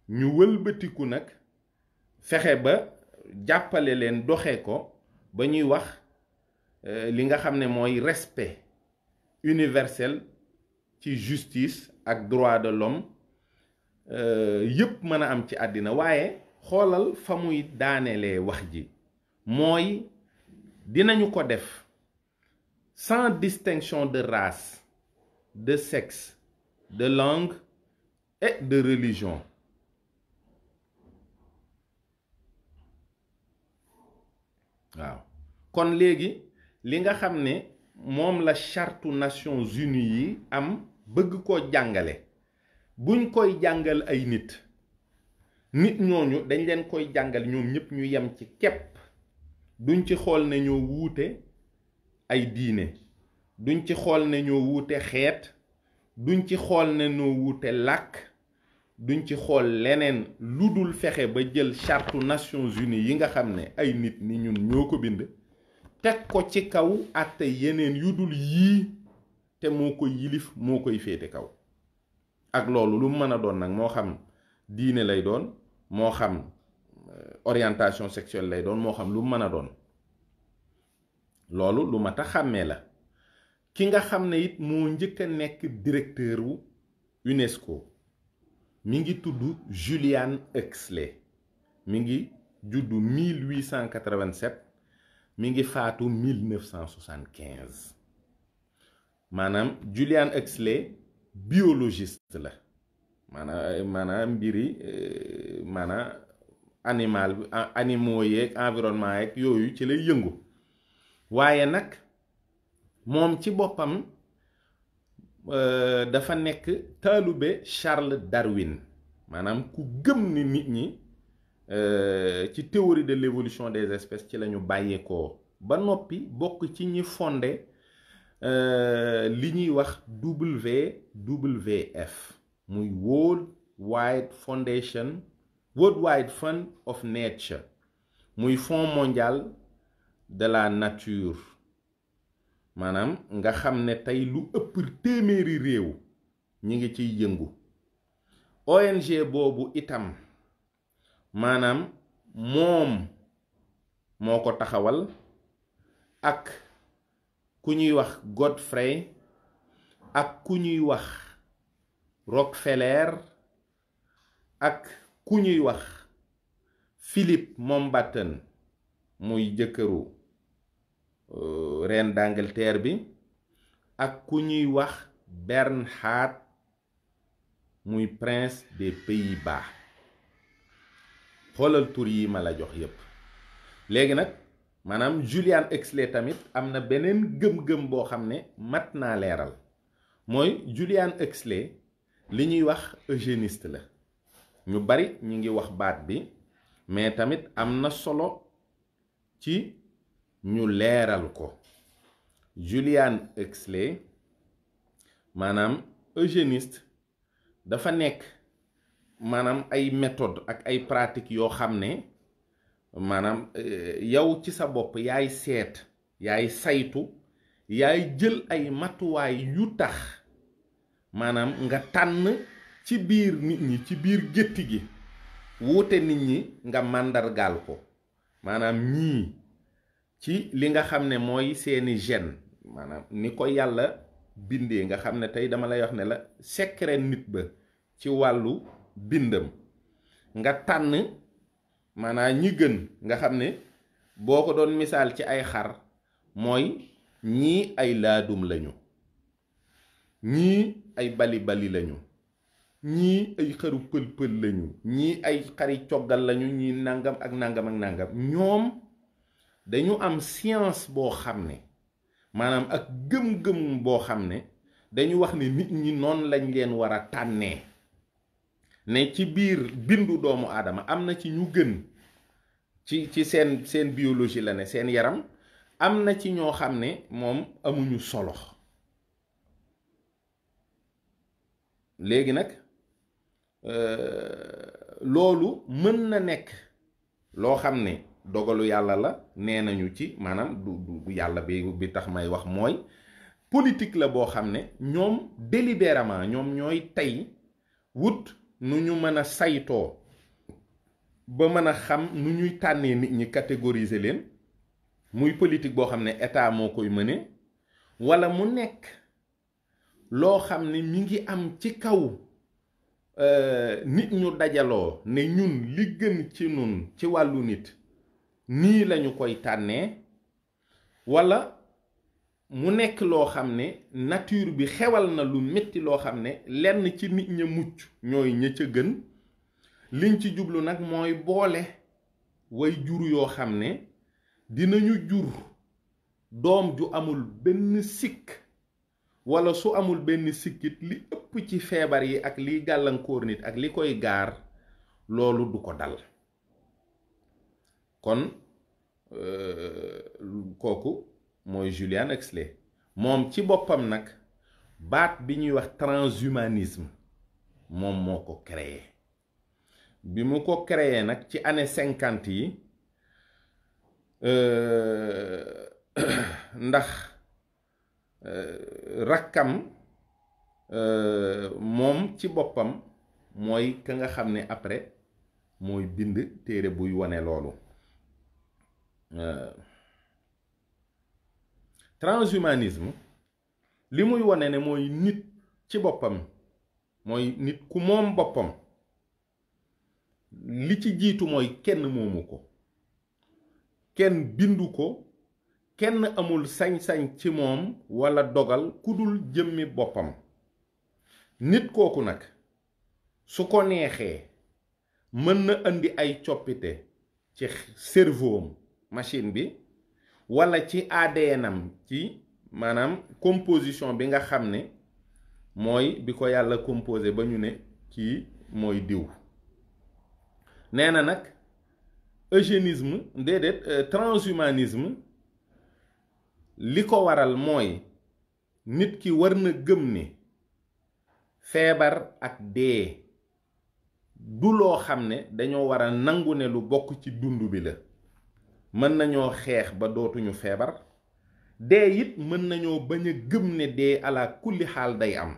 ñu wëlbatiku nag fexe ba jàppale leen doxe ko ba ñuy wax li nga xam ne mooy respect universel ci justice ak droit de l'homme yépp mën a am ci àddina. waaye xoolal fa muy daanelee wax ji mooy dinañu ko def sans distinction de race, de sexe, de langue et de religion. waaw kon léegi li nga xam ne moom la charte Nations Unies yi am bëgg koo jàngale, buñ koy jàngal ay nit ñooñu dañ leen koy jàngal ñoom ñëpp ñu yem ci képp, duñ ci xool ne ñoo wuute ay diine, duñ ci xool ne ñoo wuute xeet, duñ ci xool ne ñoo wuute làkk, duñ ci xool leneen lu dul fexe ba jël charte Nations Unies yi nga xam ne ay nit ni ñun ñoo ko bind teg ko ci kaw àtte yeneen yu dul yii te moo koy yilif moo koy féete kaw. ak loolu lu mën a doon nag moo xam diine lay doon, moo xam orientation sexuelle lay doon, moo xam lu mën a doon. loolu lu mat a xàmmee la. ki nga xam ne it moo njëkk a nekk directeur wu UNESCO mi ngi tudd Julian Huxley, mi ngi juddu 1887, mi ngi faatu 1975. maanaam Julian Huxley biologiste la, maanaam mbiri maanaam animaux yeeg environnement yeeg yooyu ci lay yëngu. waaye nag moom ci boppam dafa nekk taalube Charles Darwin, maanaam ku gëm ni nit ñi ci théorie de l'évolution des espèces ci lañu bàyyeekoo, ba noppi bokk ci ñi fondé li ñuy wax WWF muy World Wide Fund of Nature, muy Fonds mondial de la nature. maanaam nga xam ne tey lu ëpp téeméeri réew ñi ngi ciy yëngu. ONG boobu itam maanaam moom moo ko taxawal ak ku ñuy wax Godfrey ak ku ñuy wax Rockefeller ak ku ñuy wax Philip Mountbatten muy jëkkëru reine d'Angleterre bi, ak ku ñuy wax Bernhard muy prince des Pays-Bas. xoolal tur yi ma la jox yépp. léegi nag maanaam Julian Huxley tamit am na beneen gëm-gëm boo xam ne mat naa leeral, mooy Julian Huxley li ñuy wax eugéniste la. ñu bari ñu ngi wax baat bi, mais tamit am na solo ci ñu leeral ko. Julian Huxley maanaam eugéniste dafa nekk maanaam ay méthode ak ay pratique yoo xam ne maanaam yow ci sa bopp yaay seet, yaay saytu, yaay jël ay matuwaay yu tax maanaam nga tànn ci biir nit ñi, ci biir gétti gi wuute nit ñi nga màndargaal ko. maanaam ñii ci li nga xam ne mooy seeni gène, maanaam ni ko yàlla bindee, nga xam ne tey dama lay wax ne la secret nit ba ci wàllu bindam, nga tànn maanaam ñi gën, nga xam ne boo ko doon misaal ci ay xar mooy ñii ay laadum lañu, ñii ay bali lañu, ñii ay xaru pël lañu, ñii ay xari coggal lañu, ñii nangam ak nangam ak nangam. ñoom dañu am science boo xam ne maanaam ak gëm-gëm boo xam ne dañu wax ne nit ñi noonu lañ leen war a tànnee, ne ci biir bindu doomu aadama am na ci ñu gën ci seen biologie la ne, seen yaram, am na ci ñoo xam ne moom amuñu solo. léegi nag loolu mën na nekk loo xam ne dogalu yàlla la nee nañu ci maanaam du yàlla bi tax may wax mooy politique la boo xam ne ñoom délibérément ñoom ñooy tey wut nu ñu mën a saytoo ba mën a xam nu ñuy tànnee nit ñi catégoriser leen muy politique boo xam ne état moo koy mëne walla mu nekk loo xam ne mi ngi am ci kaw nit ñu dajaloo ne ñun li gën ci nun ci wàllu nit nii lañu koy tànnee walla mu nekk loo xam ne nature bi xewal na lu metti loo xam ne lenn ci nit ña mucc ñooy ña ca gën liñ ci jublu nag mooy boole way jur yoo xam ne dinañu jur doom ju amul benn sikk walla su amul benn sikkit li ëpp ci feebar yi ak liy gàllankoor nit ak li koy gaar loolu du ko dal kon kooku mooy Julian Huxley moom ci boppam nag baat bi ñuy wax transhumanisme moom moo ko créé bi mu ko créé nag ci année 50 yi ndax rakkam moom ci boppam mooy ka nga xam ne après mooy bind téere buy wane loolu transhumanisme li muy wane ne mooy nit ci boppam mooy nit ku moom boppam li ci jiitu mooy kenn moomu ko kenn bindu ko kenn amul sañ-sañ ci moom walla dogal ku dul jëmmi boppam nit kooku nag su ko neexee mën na indi ay coppite ci cerveau machine bi walla ci ADN-am ci maanaam composition bi nga xam ne mooy bi ko yàlla composé ba ñu ne kii mooy diw nee na nag eugénisme déedéet transhumanisme li ko waral mooy nit ki war na gëm ni feebar ak dee du loo xam ne dañoo war a nangu ne lu bokk ci dund bi la mën nañoo xeex ba dootuñu feebar dee it mën nañoo bañ a gëm ne dee ala kulli xaal day am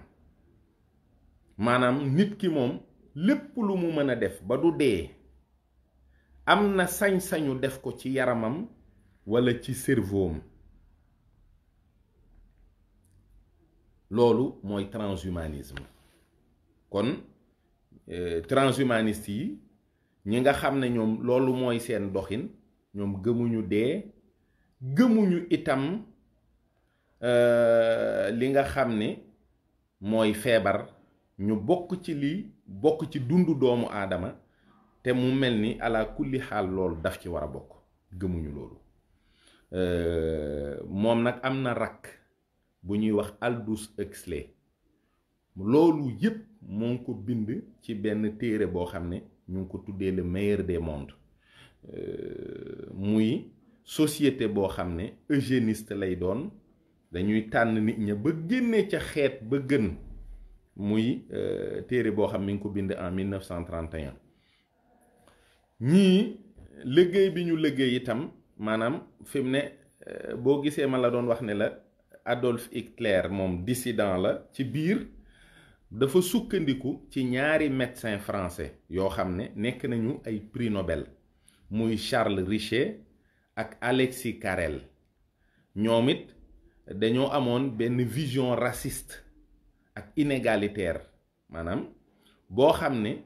maanaam nit ki moom lépp lu mu mën a def ba du dee am na sañ-sañu def ko ci yaramam walla ci cerveau-am loolu mooy transhumanisme kon transhumaniste yi ñi nga xam ne ñoom loolu mooy seen doxin ñoom gëmuñu dee gëmuñu itam li nga xam ne mooy feebar ñu bokk ci lii bokk ci dundu doomu aadama te mu mel ni ala kulli xaal loolu daf ci war a bokk gëmuñu loolu moom nag am na rakk bu ñuy wax Aldous Huxley loolu yépp moo ngi ko bind ci benn téere boo xam ne ñu ngi ko tuddee le meilleur des mondes muy société boo xam ne eugéniste lay doon dañuy tànn nit ña ba génne ca xeet ba gën muy téere boo xam mi ngi ko bind en 1931 ñii liggéey bi ñu liggéey itam maanaam fi mu ne boo gisee ma la doon wax ne la Adolf Hitler moom dissident la ci biir dafa sukkandiku ci ñaari médecin français yoo xam ne nekk nañu ay prix Nobel muy Charles Richet ak Alexis Carrel ñoom it dañoo amoon benn vision raciste ak inégalitaire maanaam boo xam ne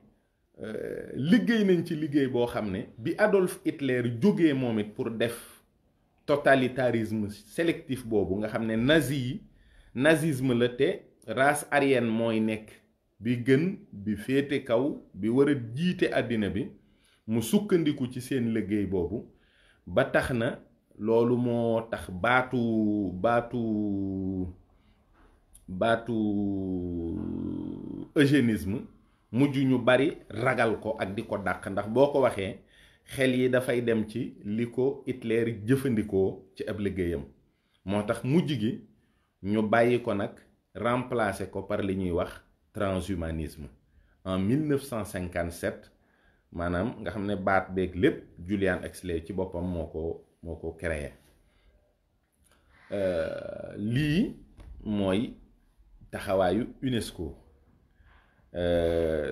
liggéey nañ ci liggéey boo xam ne bi Adolf Hitler jógee moom it pour def totalitarisme sélectif boobu nga xam ne nazisme la te race aryenne mooy nekk bi gën bi féete kaw bi war a jiite àddina bi mu sukkandiku ci seen liggéey boobu ba tax na loolu moo tax baatu eugénisme mujj ñu bari ragal ko ak di ko dàq ndax boo ko waxee xel yi dafay dem ci li ko Hitler jëfandikoo ci ab liggéeyam moo tax mujj gi ñu bàyyi ko nag remplacer ko par li ñuy wax transhumanisme en 1957 maanaam nga xam ne baat beeg lépp Julian Huxley ci boppam moo ko créé lii mooy taxawaayu UNESCO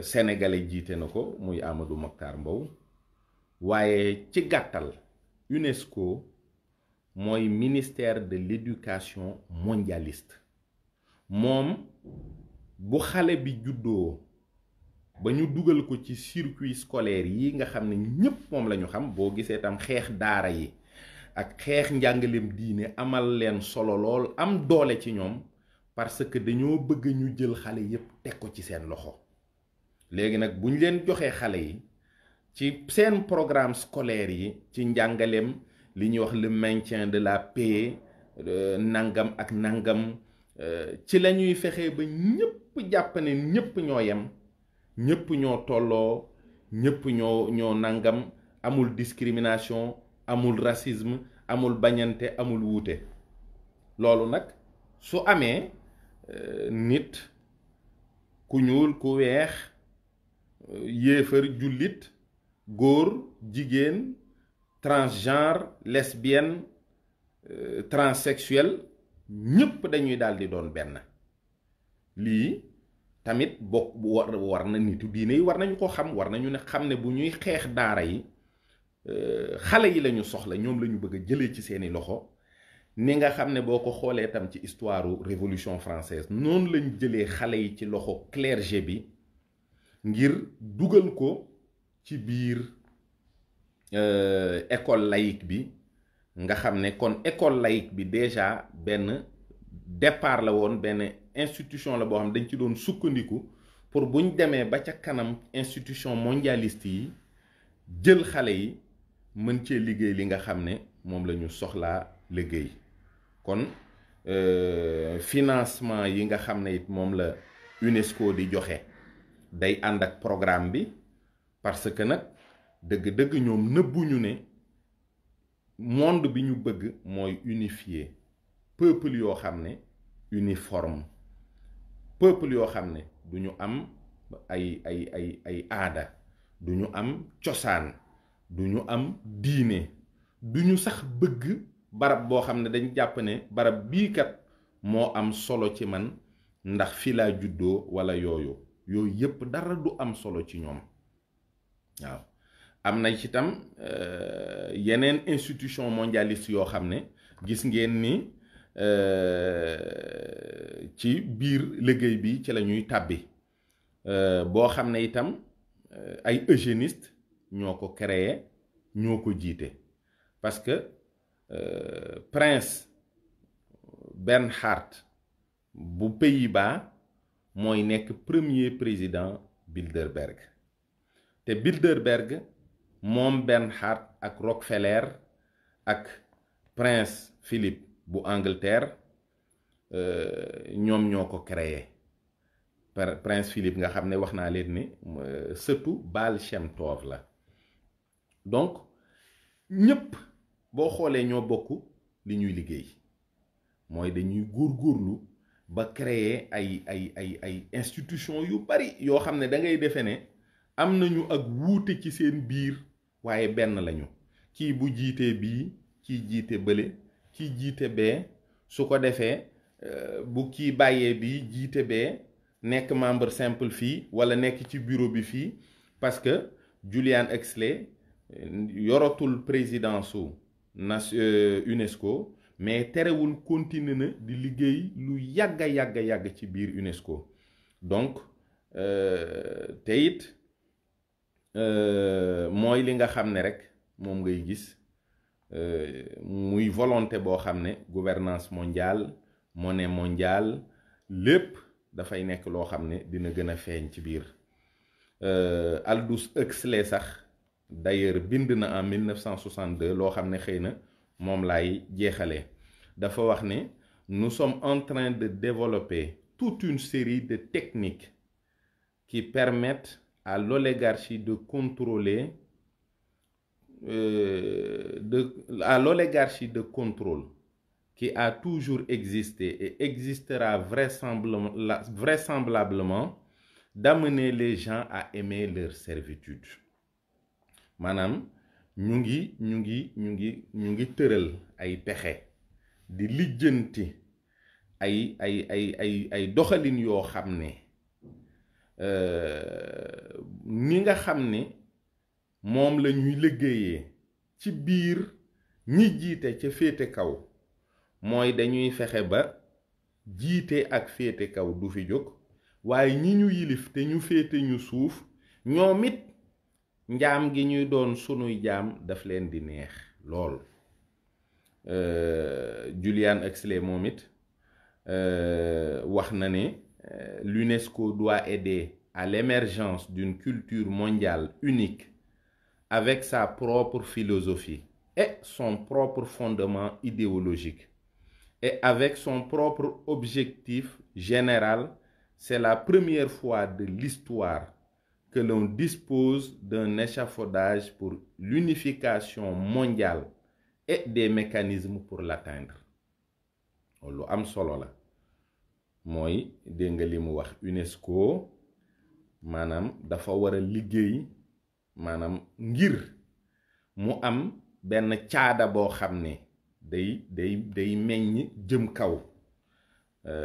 sénégalais jiite na ko muy Amadou Mokhtar Mbow waaye ci gàttal UNESCO mooy ministère de l'éducation mondialiste moom bu xale bi juddoo ba ñu dugal ko ci circuit scolaire yi nga xam ne ñépp moom la ñu xam boo gisee tam xeex daara yi ak xeex njàngaleem diine amal leen solo lool am doole ci ñoom parce que dañoo bëgg ñu jël xale yépp teg ko ci seen loxo léegi nag bu ñu leen joxee xale yi ci seen programme scolaire yi ci njàngaleem li ñuy wax le maintien de la paix nangam ak nangam ci la ñuy fexee ba ñépp jàpp ne ñépp ñoo yem ñépp ñoo tolloo ñépp ñoo nangam amul discrimination amul racisme amul bañante amul wuute loolu nag su amee nit ku ñuul ku weex yéefar jullit góor jigéen transgenre lesbienne transsexuel ñépp dañuy daldi doon benn lii tamit bokk war na nitu diine yi war nañu ko xam war nañu ne xam ne bu ñuy xeex daara yi xale yi lañu soxla ñoom lañu bëgg a jëlee ci seeni loxo ni nga xam ne boo ko xoolee tam ci histoire révolution française noonu lañ jëlee xale yi ci loxo clergé bi ngir dugal ko ci biir école laïque bi nga xam ne kon école laïque bi déjà benn départ la woon benn institution la boo xam dañ ci doon sukkandiku pour buñ demee ba ca kanam institution mondialiste yi jël xale yi mën cee liggéey li nga xam ne moom la ñu soxlaa liggéey kon financement yi nga xam ne it moom la UNESCO di joxe day ànd ak programme bi parce que nag dëgg-dëgg ñoom nëbbuñu ne monde bi ñu bëgg mooy unifier peuple yoo xam ne uniforme peuple yoo xam ne du ñu am ay aada du ñu am cosaan du ñu am diine du ñu sax bëgg barab boo xam ne dañ jàpp ne barab bii kat moo am solo ci man ndax fi laa juddoo walla yooyu yépp dara du am solo ci ñoom waaw am na ci tam yeneen institution mondialiste yoo xam ne gis ngeen ni ci biir liggéey bi ci la ñuy tàbbi boo xam ne itam ay eugénistes ñoo ko créé ñoo ko jiite parce que prince Bernhard bu Pays-Bas mooy nekk premier président Bilderberg te Bilderberg moom Bernhard ak Rockefeller ak prince Philippe bu Angleterre ñoom ñoo ko créé prince Philippe nga xam ne wax naa leen ni sëtu Baal Shem Tov la donc ñépp boo xoolee ñoo bokk li ñuy liggéey mooy dañuy góorgóorlu ba créer ay institution yu bari yoo xam ne da ngay defe ne am nañu ak wuute ci seen biir waaye benn lañu kii bu jiitee bii kii jiite bële kii jiite bee su ko defee bu kii bàyyee bii jiite bee nekk membre simple fii walla nekk ci bureau bi fii parce que Julian Huxley yoratul présidence su UNESCO mais terewul continuer na di liggéey lu yàgg ci biir UNESCO donc te it mooy li nga xam ne rek moom ngay gis muy volonté boo xam ne gouvernance mondiale monnaie mondiale lépp dafay nekk loo xam ne dina gën a feeñ ci biir Aldous Huxley sax d'ailleurs bind na en 1962 loo xam ne xëy na moom laay jeexalee dafa wax ne nous sommes en train de développer toute une série de techniques qui permettent à l'oligarchie de contrôler à l'oligarchie de contrôle qui a toujours existé et existera vraisemblablement d'amener les gens à aimer leur servitude. Maanaam ñu ngi tëral ay pexe di lijjanti ay doxalin yoo xam ne ni nga xam ne moom la ñuy liggéeyee ci biir ñi jiite ca féete kaw mooy dañuy fexe ba jiite ak féete kaw du fi jóg waaye ñi ñu yilif te ñu féete ñu suuf ñoom it njaam gi ñuy doon sunuy jaam daf leen di neex lool. Julian Huxley moom it wax na ne l'UNESCO doit aider à l'émergence d'une culture mondiale unique avec sa propre philosophie et son propre fondement idéologique et avec son propre objectif général. C'est la première fois de l'histoire que l'on dispose d'un échafaudage pour l'unification mondiale et des mécanismes pour l'atteindre. lu am solo la mooy dégg nga li mu wax UNESCO maanaam dafa war a liggéey maanaam ngir mu am benn caada boo xam ne day meññ jëm kaw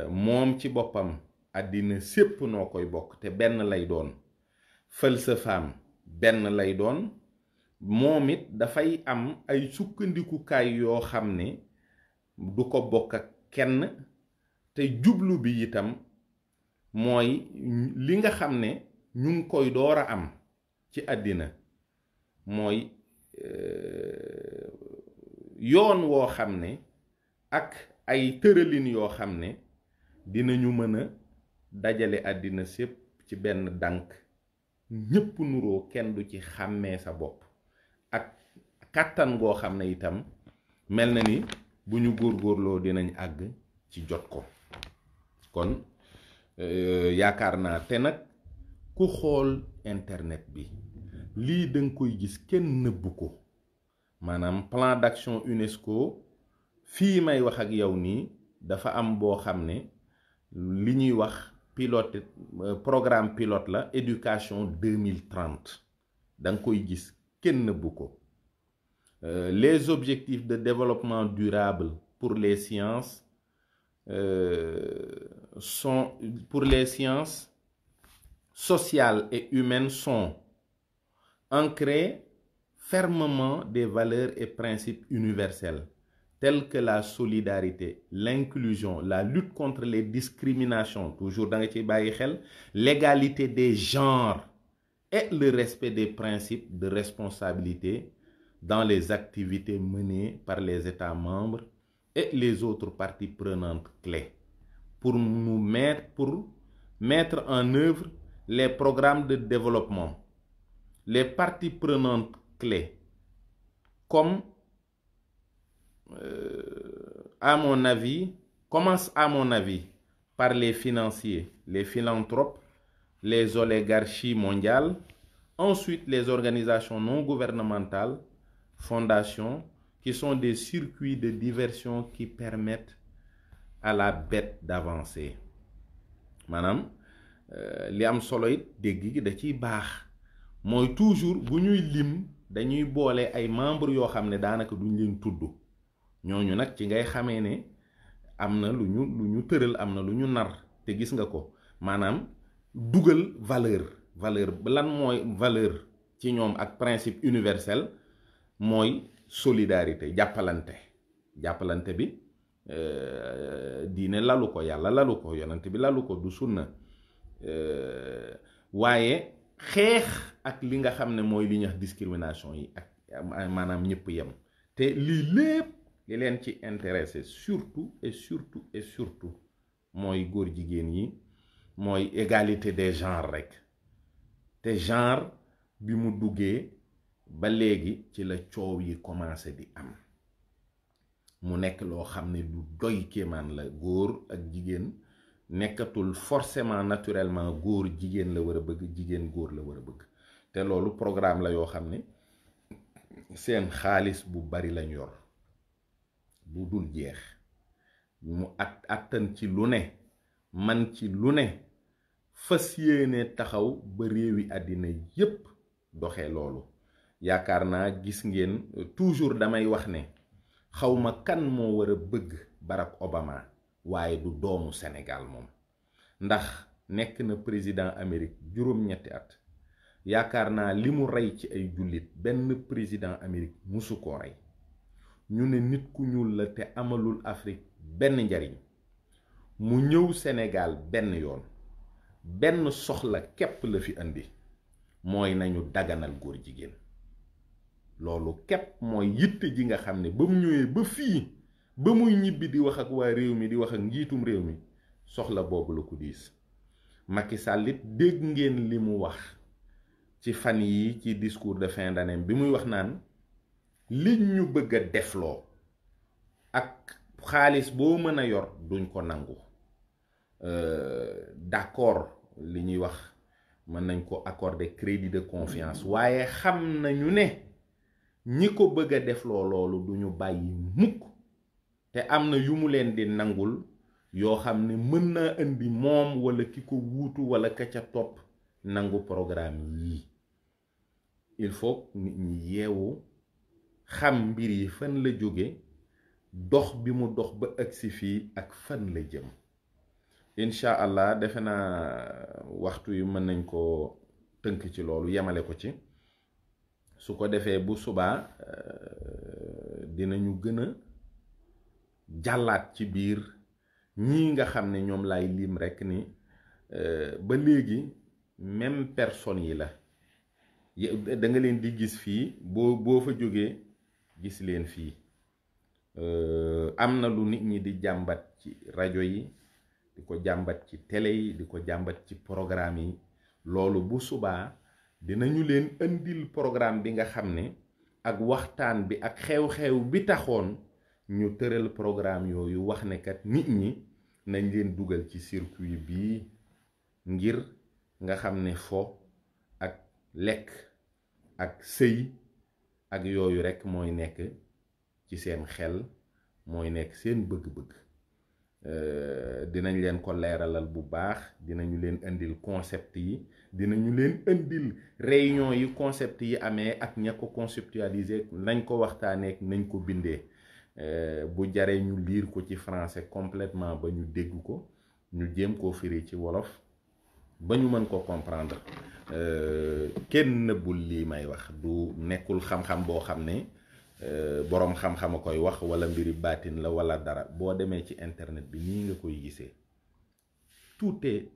moom ci boppam àddina sépp noo koy bokk te benn lay doon falsafaam benn lay doon moom it dafay am ay sukkandikukaay yoo xam ne du ko bokk ak kenn te jublu bi itam mooy li nga xam ne ñu ngi koy door a am ci àddina mooy yoon woo xam ne ak ay tëralin yoo xam ne dinañu mën a dajale àddina sépp ci benn dànk ñépp nuroo kenn du ci xàmmee sa bopp ak kàttan goo xam ne itam mel na ni bu ñu góorgóorloo dinañ àgg ci jot ko. kon yaakaar naa te nag ku xool internet bi lii danga koy gis kenn nëbbu ko maanaam plan d'action UNESCO fii may wax ak yow nii dafa am boo xam ne li ñuy wax pilote programme pilote la éducation 2030 danga koy gis kenn nëbbu ko. Les objectifs de développement durable pour les sciences sociales et humaines sont ancrés fermement des valeurs et principes universels tels que la solidarité, l'inclusion, la lutte contre les discriminations, toujours da nga ci bàyyi xel, l'égalité des genres et le respect des principes de responsabilité dans les activités menées par les États membres et les autres parties prenantes clés pour mettre en œuvre les programmes de développement. Les parties prenantes clés, comme commence à mon avis par les financiers, les philanthropes, les oligarchies mondiales, ensuite les organisations non gouvernementales, fondations, qui sont des circuits de diversion qui permettent à la bête d'avancer. Maanaam li am solo it dégg gi da ciy baax mooy toujours bu ñuy lim dañuy boole ay membres yoo xam ne daanaka duñ leen tudd ñooñu nag ci ngay xamee ne am na lu ñu tëral, am na lu ñu nar te gis nga ko maanaam dugal valeur lan mooy valeur ci ñoom ak principe universel mooy solidarité, jàppalante bi diine lalu ko, yàlla lalu ko, yonent bi lalu ko, du sunna. waaye xeex ak li nga xam ne mooy li ñuy wax discrimination yi ak maanaam ñëpp yem te lii lépp li leen ci intéressé surtout mooy góor jigéen yi, mooy égalité des genres rek. te genre bi mu duggee ba léegi ci la coow yi commencé di am mu nekk loo xam ne lu doy kéemaan la. góor ak jigéen nekkatul forcément naturellement góor jigéen la war a bëgg, jigéen góor la war a bëgg. te loolu programme la yoo xam ne seen xaalis bu bari lañ yor bu dul jeex, mu attan ci lu ne, man ci lu ne, fas yéene taxaw ba réewi àddina yépp doxe loolu. yaakaar naa gis ngeen toujours damay wax ne xawma kan moo war a bëgg Barack Obama waaye du doomu Sénégal moom, ndax nekk na président Amérique juróom-ñetti at. yaakaar naa li mu rey ci ay jullit benn président Amérique musu koo rey. ñu ne nit ku ñuul la te amalul Afrique benn njariñ, mu ñëw Sénégal benn yoon, benn soxla képp la fi andi, mooy nañu daganal góor jigéen. loolu képp mooy yitte ji nga xam ne ba mu ñëwee ba fii ba muy ñibbi di wax ak waa réew mi di wax ak njiitum réew mi soxla boobu la ko diis. Macky Sall it dégg ngeen li mu wax ci fan yi ci discours de fin d'année bi muy wax naan li ñu bëgg a defloo ak xaalis boo mën a yor duñ ko nangu. d'accord li ñuy wax mën nañ ko accorder crédit de confiance, waaye xam nañu ne ñi ko bëgg a defloo loolu duñu bàyyi mukk, te am na yu mu leen di nangul yoo xam ne mën naa indi moom wala ki ko wuutu wala ka ca topp nangu programme yii. il faut nit ñi yeewu xam mbir yi fan la jóge, dox bi mu dox ba agsi fii ak fan la jëm. incha allah defe naa waxtu yu mën nañ ko tënk ci loolu, yemale ko ci. su ko defee bu subaa dinañu gën a jàllaat ci biir ñii nga xam ne ñoom lay lim rekk ni ba léegi même personne yi la. da nga leen di gis fii boo fa jógee gis leen fii. am na lu nit ñi di jàmbat ci rajo yi, di ko jàmbat ci télé yi, di ko jàmbat ci programme yi. loolu bu subaa dinañu leen indil programme bi nga xam ne ak waxtaan bi ak xew-xew bi taxoon ñu tëral programme yooyu, wax ne kat nit ñi nañ leen dugal ci circuit bii ngir nga xam ne fo ak lekk ak sëy ak yooyu rekk mooy nekk ci seen xel, mooy nekk seen bëgg-bëgg. dinañ leen ko leeralal bu baax, dinañu leen indil concept yi, dinañu leen indil réunion yi concept yi amee ak ña ko conceptualiser, nañ ko waxtaanee nañ ko bindee. bu jaree ñu lire ko ci français complètement ba ñu dégg ko, ñu jéem koo firi ci wolof ba ñu mën ko comprendre. kenn nëbbul lii may wax, du nekkul xam-xam boo xam ne boroom xam-xam a koy wax wala mbiri baatin la wala dara. boo demee ci internet bi nii nga koy gisee tout est